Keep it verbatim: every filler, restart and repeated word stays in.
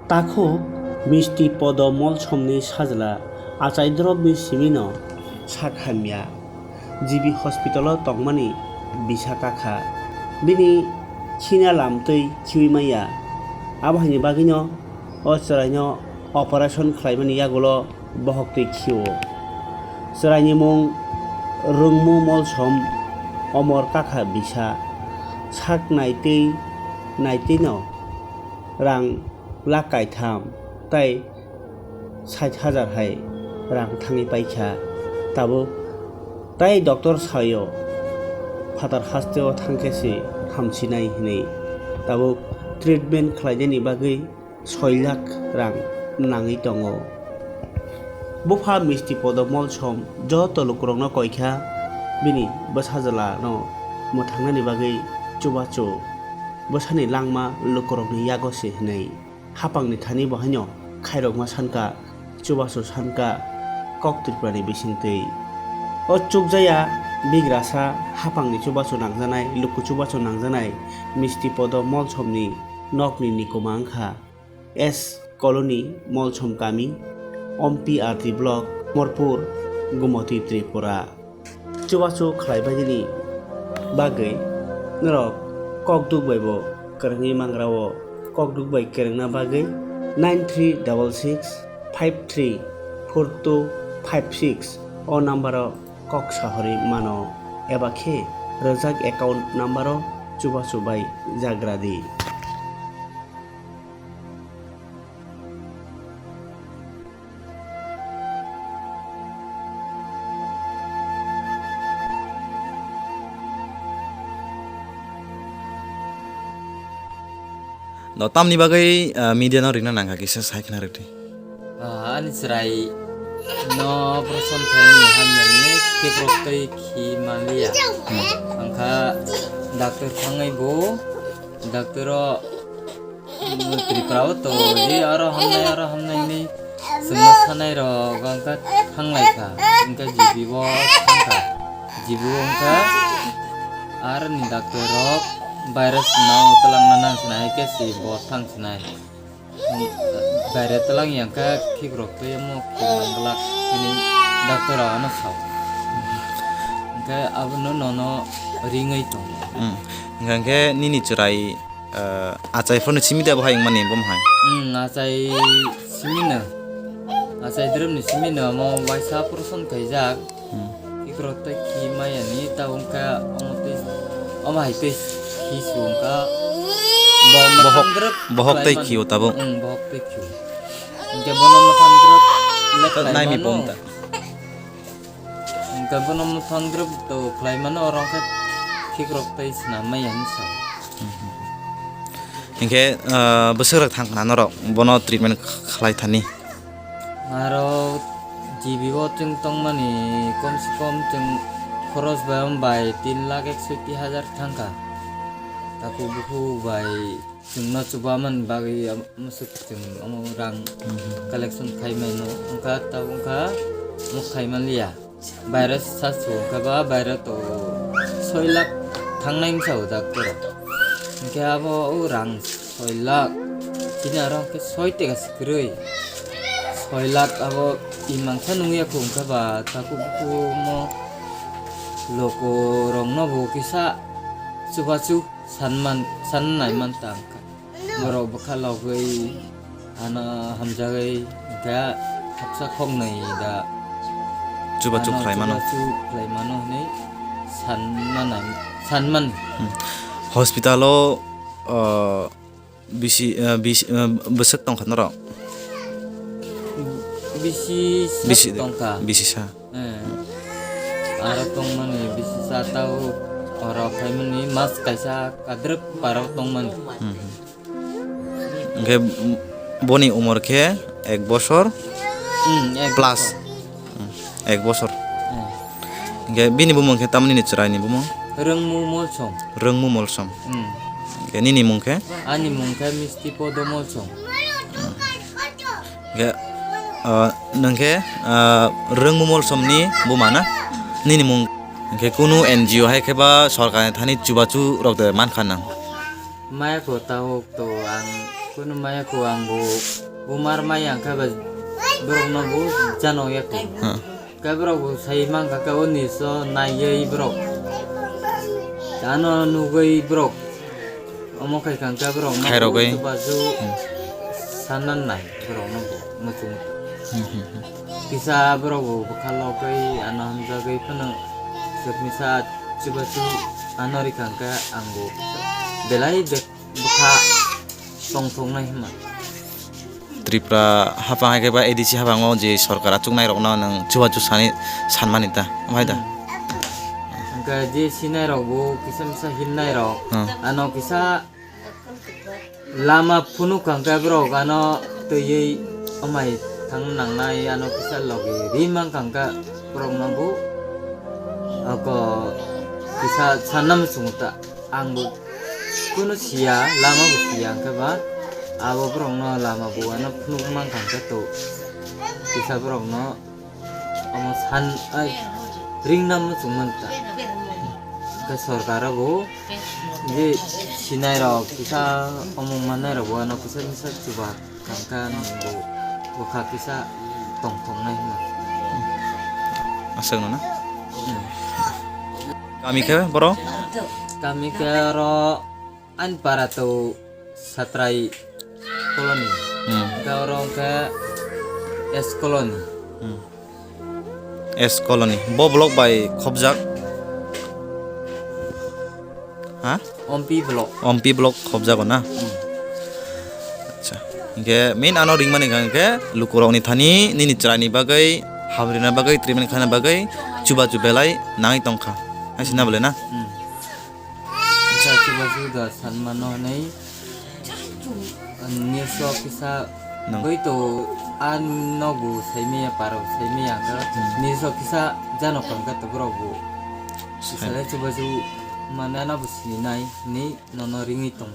Takhuk Misti Podo Molsomni sajla achai dropni simino sak hamya. G B hospital-o tongmani bisa kakha. Bini khina lam twi khiui manya. Abo haini bagwino o chwraino operation khlaimani yagulo bohok twi khio. Chwraini mung Rwngmu Molsom, omor kakha bisa. Sak naitwi naitwino rang lakh kaitham tei sait hajar hai rang thangwi paikha. Tabuk tai doctor saio, phatar hasteo thangkhe se hamsinai hwnwi. Tabuk treatment khlainani bagwi soi lakh rang nangwi tongo. Bupha Misti Podo Molsom joto lukurokno koikha bini bwsajwlano mwthangnani bagwi chubachu bwsani langma lukurokni yago se hwnwi. Hapangni thani bo haino khairokma sanka, chubachu sanka, kok Tripurani bisingtwi. O chukjaya bigrasa hapangni chubachu nangjanai, luku chubachu nangjanai Misti Podo Molsomni nokni nikuma wngkha S Colony, Molsom Kami, Ompi R D Block, Morpur, Gumoti, Tripura. Chubachu khlaibaini bagwi norok kokduk bai bo kwrwngwi mangra o. Kokduk bai kwrwngna bagwi nine three double six five three four two five six o number-o kok sahorwi mano, eba khe rwjak account number-o chubachu bai jagra di. No, tamni bagwi, ah, media no rina nangkha kisa sai khna rwdi. Ah, ani chwrai no operation khainani hamyani khikrok tei khi manliya. Hmm. Angkha doctor thangwi bo, doctor o Tripura o to, je aro hamnai, aro hamnai hinwi chwngno sanai rok, angkha thanglai kha, angkha G B bo thang kha, G B o angkha aro ni doctor rok virus no twlangna nang sinai, hai khe si bo thang sinai, virus twlang ya, angkha khikrok twi omo khi manglak hinwi doctor rok ano sao, angkha abono nono ringwi tongo. Hmm. Hingkha khe nini chwrai Ah, achai phano simi de bo hai wngmani bo hai. Hmm, achai simi no. Achai drum ni simi no, omo waisa operation khaijak. Hmm. Khikrok tei khi maya ni ta wngkha, omo tei, omo hai tei khi su wngkha. Bo Bohok, mothang drop bohok tei khlai khi o tabuk. Hmm, bohok tei khi. Hingke bono mothang drop le khlai Nai mi mano. Pom ta. Hingke bono mothang drop to khlai mano, oro khe khikrok tei swnam maya hinwi sa. Hinkhe, ah, bwswk rok thang khna norok bono treatment khlai thani? Aro G B o chwng tongmani kom se kom chwng khoros bai om bai tin lakh eksoti hajar thangkha. Takhuk bukhuk bai chwngno chubaman bagwi am-, mwswk chwng omo rang Mhm. collection khai mano. Wngkha tabuk wngkha omo khai manliya. Baire sa su wngkha ba baire to soi lakh thangnai wngsa o doctor. Hingke abo o rang soi lakh. Chini aro hingke soi teka se kwrwi. Soi lakh abo imang khe nungya kho wngkha ba takhuk bukhuk mo loko rokno bo kisa chubachu sanman, san naiman ta wngkha. Borok bwkha logwi ano hamjagwi hingkhe hapsa khoknwi da Chubachu ano khlai mano. Chubachu khlai mano hwnwi sanma nai, sanmani. Hmm. Hospital-o, uh, bisi, uh, bisi, uh, bwswk tongkha norok? Bisi sa Bisi, tongkha. Bisi sa. Eh. Aro tongmani bisi sa tao oro phaimani mas kaisa kadrwk parok tongmani. Hmm. Hingke boni umor khe ek bosor Hmm, ek plus. Bosor. Hmm, ek bosor. Hmm. Hingke bini bumung khe tamni ni chwraini bumung? Rwngmu Molsom. Rwngmu Molsom. Hmm. Hingke nini mung khe? Ani mung khe Misti Podo Molsom. Hingke, ah, nwng khe, ah, Rwngmu Molsomni buma na? Nini mung hingke kunu N G O hai khe ba sorkarni thani chubachu rok de mankha nang? Maya kho ta hok to ang Bono maya ko ang bo bumar maya ang khe ba borok no bo jano ya ko. Hmm. Khe borok bo sai man kha khe o niso nai ye borok. Ano nugwi borok. Omo khai kha khe borok no Khairogwi. Chubachu Hmm. Sanan nai borok no bo muchung. Hmm, hmm, hmm. Kisa borok bo bwkha logwi ano hamjagwi phano swkmisa chubachu ano ri kha khe ang bo belai bek bwkha tongthoknai hwnma. Tripura haphang hai khe ba A D C haphango je sorkar achuknai rokno nwng chubachu sani sanmani ta, omo hai da? Hmm. Hwnkhe je sinai rok bo kisa misa himnai rok, Hmm. Ano kisa lama phunuk kha hwnkhe borok ano twiwi amai thang nangnai, ano kisa logi ri man kha hwnkhe borok no bo ako kisa sanna muchungo ta. Ang bo kunu siya, lama bo siya, hwnkhe ba abo borok no lama bo ano phunuk man kha hwnkhe to kisa borok no omo san ai ring nam no chwng man ta. Hwnkhe sorkar o bo je sinai rok kisa omong mannai rok bo ano kisa misa chuba kha hwnkhe nwng bo bwkha kisa tongthoknai hwnma. Aswk no na? Hmm. Kami khe borok? Kami khe oro ani para to Satrai colony. Hmm. Hwnkhe oro hwnkhe S colony. Hmm. S colony. Bo block bai khobjak? Ha? Ompi block. Ompi block khobjago na? Hmm. Acha. Hwnkhe main ano ringmani hwnkha hwnkhe lukurokni thani nini chwraini bagwi, hamrina bagwi, treatment khaina bagwi chubachu belai nangwi tongkha. Hai sina bole na? Hmm. Kisa chubachu da sanmano hwnwi, news o kisa Nang- bai to a nogo saimaya, paro saimaya hwnkhe Hmm. News o kisa jano kangkha to borok bo. Sai. Kisa le chubachu manana bo sininai hwnwi nono ringwi tong.